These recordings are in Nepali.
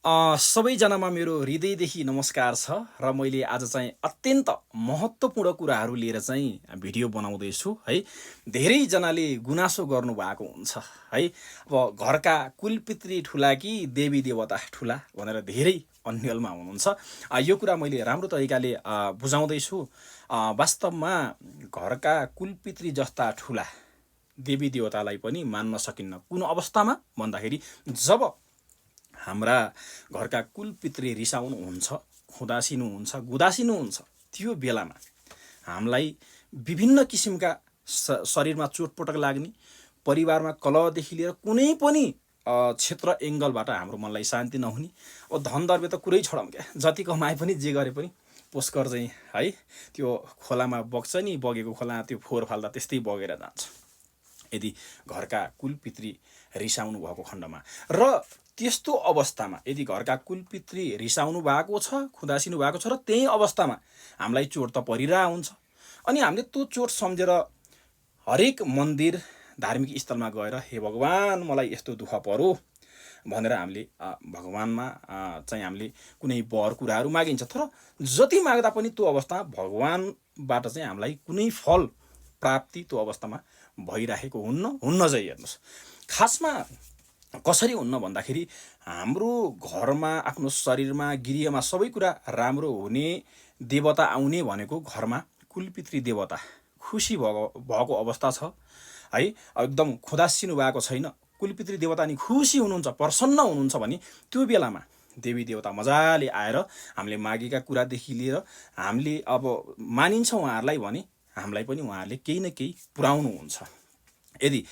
सबैजनामा मेरो हृदयदेखि नमस्कार छ र मैले आज चाहिँ अत्यन्त महत्त्वपूर्ण कुराहरू लिएर चाहिँ भिडियो बनाउँदैछु है। धेरैजनाले गुनासो गर्नुभएको हुन्छ है, अब घरका कुलपितृ ठुला कि देवी देवता ठुला भनेर धेरै अन्यलमा हुनुहुन्छ। यो कुरा मैले राम्रो तरिकाले बुझाउँदैछु। वास्तवमा घरका कुलपितृ जस्ता ठुला देवी देवतालाई पनि मान्न सकिन्न। कुन अवस्थामा भन्दाखेरि जब हाम्रा घरका कुलपितृ रिसाउनुहुन्छ, खुदासिनुहुन्छ, गुदासिनुहुन्छ, त्यो बेलामा हामीलाई विभिन्न किसिमका शरीरमा चोटपटक लाग्ने, परिवारमा कलहदेखि लिएर कुनै पनि क्षेत्र एङ्गलबाट हाम्रो मनलाई शान्ति नहुने। अब धन दर्बे त कुरै छोडौँ क्या, जति कमाए पनि जे गरे पनि पोस्कर चाहिँ है त्यो खोलामा बग्छ नि, बगेको खोला त्यो फोहोर फाल्दा त्यस्तै बगेर जान्छ यदि घरका कुलपितृ रिसाउनु भएको खण्डमा। र त्यस्तो अवस्थामा यदि घरका कुलपितृ रिसाउनु भएको छ, खुदासिनु भएको छ र त्यही अवस्थामा हामीलाई चोट त परिरहेको हुन्छ। अनि हामीले त्यो चोट सम्झेर हरेक मन्दिर धार्मिक स्थलमा गएर हे भगवान मलाई यस्तो दुःख पर्यो भनेर हामीले भगवानमा चाहिँ हामीले कुनै वर कुराहरू मागिन्छ। तर जति माग्दा पनि त्यो अवस्थामा भगवानबाट चाहिँ हामीलाई कुनै फल प्राप्ति त्यो अवस्थामा भइरहेको हुन्न चाहिँ। हेर्नुहोस्, खासमा कसरी हुन्न भन्दाखेरि हाम्रो घरमा, आफ्नो शरीरमा, गृहमा सबै कुरा राम्रो हुने, देवता आउने भनेको घरमा कुलपितृ देवता खुसी भएको अवस्था छ है, एकदम खुदासिनु भएको छैन, कुलपितृ देवता नि खुसी हुनुहुन्छ, प्रसन्न हुनुहुन्छ भने त्यो बेलामा देवी देवता मजाले आएर हामीले मागेका कुरादेखि लिएर हामीले अब मानिन्छ उहाँहरूलाई भने हामीलाई पनि उहाँहरूले केही न केही पुर्याउनुहुन्छ। यदि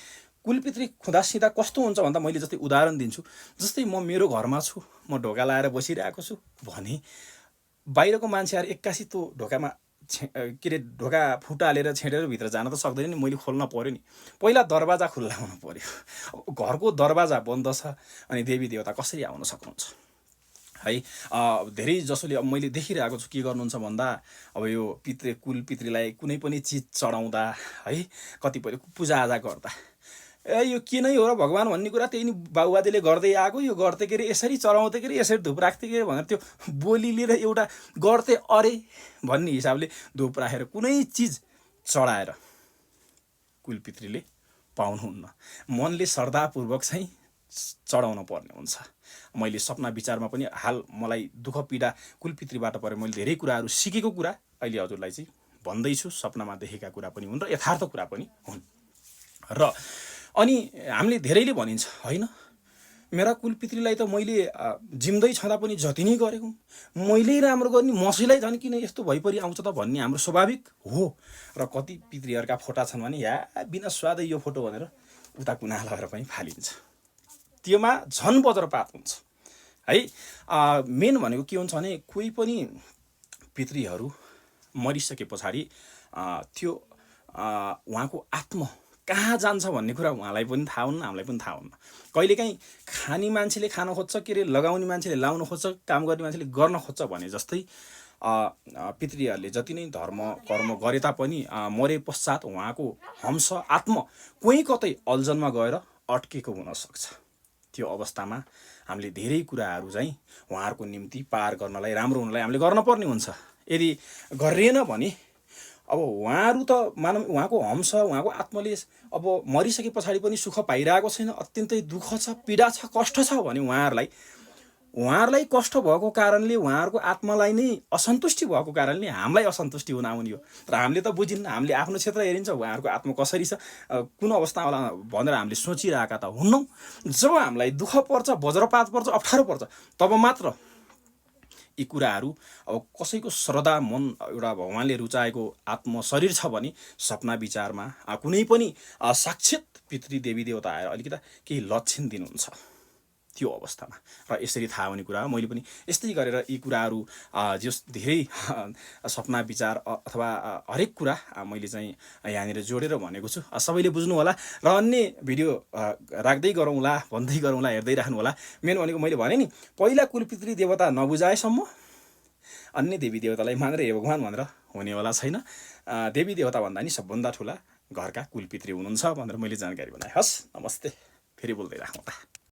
कुलपितृ खुदासिँदा कस्तो हुन्छ भन्दा मैले जस्तै उदाहरण दिन्छु। जस्तै म मेरो घरमा छु, म ढोका लाएर बसिरहेको छु भने बाहिरको मान्छेहरू एक्कासी त्यो ढोकामा ढोका फुटालेर छेडेर भित्र जान त सक्दैन नि, मैले खोल्न पर्यो नि। पहिला दरवाजा खुल्ला हुनु पर्यो। घरको दरवाजा बन्द छ अनि देवी देवता कसरी आउन सक्नुहुन्छ है। धेरै जसोले अब मैले देखिरहेको छु के गर्नुहुन्छ भन्दा अब यो कुलपितृलाई कुनै पनि चिज चढाउँदा है, कतिपयले पूजाआजा गर्दा यो के नै हो र भगवान भन्ने कुरा त्यही नि बाबुबाजेले गर्दै आएको, यो गर्दै के अरे यसरी चढाउँदै के अरे यसरी धुप राख्दै के अरे भनेर त्यो बोली लिएर एउटा गर्दै अरे भन्ने हिसाबले धुप राखेर कुनै चिज चढाएर कुलपितृले पाउनुहुन्न। मनले श्रद्धापूर्वक चाहिँ चढाउन पर्ने हुन्छ। मैले सपना विचारमा पनि हाल मलाई दुःख पीडा कुलपितृबाट परे मैले धेरै कुराहरू सिकेको कुरा अहिले हजुरलाई चाहिँ भन्दैछु। सपनामा देखेका कुरा पनि हुन् र यथार्थ कुरा पनि हुन्। र अनि हामीले धेरैले भनिन्छ होइन मेरा कुलपितृलाई त मैले जिम्दै छँदा पनि जति नै गरेको, मैले राम्रो गर्ने मसैलाई झन् किन यस्तो भइपरि आउँछ त भन्ने हाम्रो स्वाभाविक हो। र कति पितृहरूका फोटा छन् भने या बिना स्वादै यो फोटो भनेर उता कुना लगाएर पनि फालिन्छ, त्योमा झन् वज्रपात हुन्छ है। मेन भनेको के हुन्छ भने कोही पनि पितृहरू मरिसके पछाडि त्यो उहाँको आत्मा कहाँ जान्छ भन्ने कुरा उहाँलाई पनि थाहा हुन्न, हामीलाई पनि थाहा हुन्न। कहिलेकाहीँ खाने मान्छेले खान खोज्छ, के अरे लगाउने मान्छेले लाउन खोज्छ, काम गर्ने मान्छेले गर्न खोज्छ भने जस्तै पितृहरूले जति नै धर्म कर्म गरे तापनि मरे पश्चात उहाँको हंस आत्मा कोही कतै अल्झनमा गएर अड्केको हुनसक्छ। त्यो अवस्थामा हामीले धेरै कुराहरू चाहिँ उहाँहरूको निम्ति पार गर्नलाई, राम्रो हुनलाई हामीले गर्नुपर्ने हुन्छ। यदि गरिएन भने अब उहाँहरू त मानौँ उहाँको हंस, उहाँको आत्माले अब मरिसके पछाडि पनि सुख पाइरहेको छैन, अत्यन्तै दुःख छ, पीडा छ, कष्ट छ भने उहाँहरूलाई कष्ट भएको कारणले, उहाँहरूको आत्मालाई नै असन्तुष्टि भएको कारणले हामीलाई असन्तुष्टि हुन आउने हो। तर हामीले त बुझिन्न, हामीले आफ्नो क्षेत्र हेरिन्छ, उहाँहरूको आत्मा कसरी छ, कुन अवस्थामा होला भनेर हामीले सोचिरहेका त हुन्नौँ। जब हामीलाई दुःख पर्छ, वज्रपात पर्छ, अप्ठ्यारो पर्छ, तब मात्र यी कुराहरू अब कसैको श्रद्धा मन एउटा भगवानले रुचाएको आत्मा शरीर छ भने सपना विचारमा कुनै पनि साक्षात् पितृ देवी देवता आएर अलिकता केही लक्षण दिनुहुन्छ त्यो अवस्थामा। र यसरी थाहा हुने कुरा मैले पनि यस्तै गरेर यी कुराहरू जस धेरै सपना विचार अथवा हरेक कुरा मैले चाहिँ यहाँनिर जोडेर भनेको छु। सबैले बुझ्नु होला र अन्य भिडियो राख्दै गरौँला, भन्दै गरौँला, हेर्दै राख्नु होला। मेन भनेको मैले भने नि पहिला कुलपितृ देवता नबुझाएसम्म अन्य देवी देवतालाई मानेर हे भगवान भनेर हुनेवाला छैन। देवी देवता भन्दा नि सबभन्दा ठुला घरका कुलपितृ हुनुहुन्छ भनेर मैले जानकारी बनाएँ। हस्, नमस्ते, फेरि बोल्दै राखौँ त।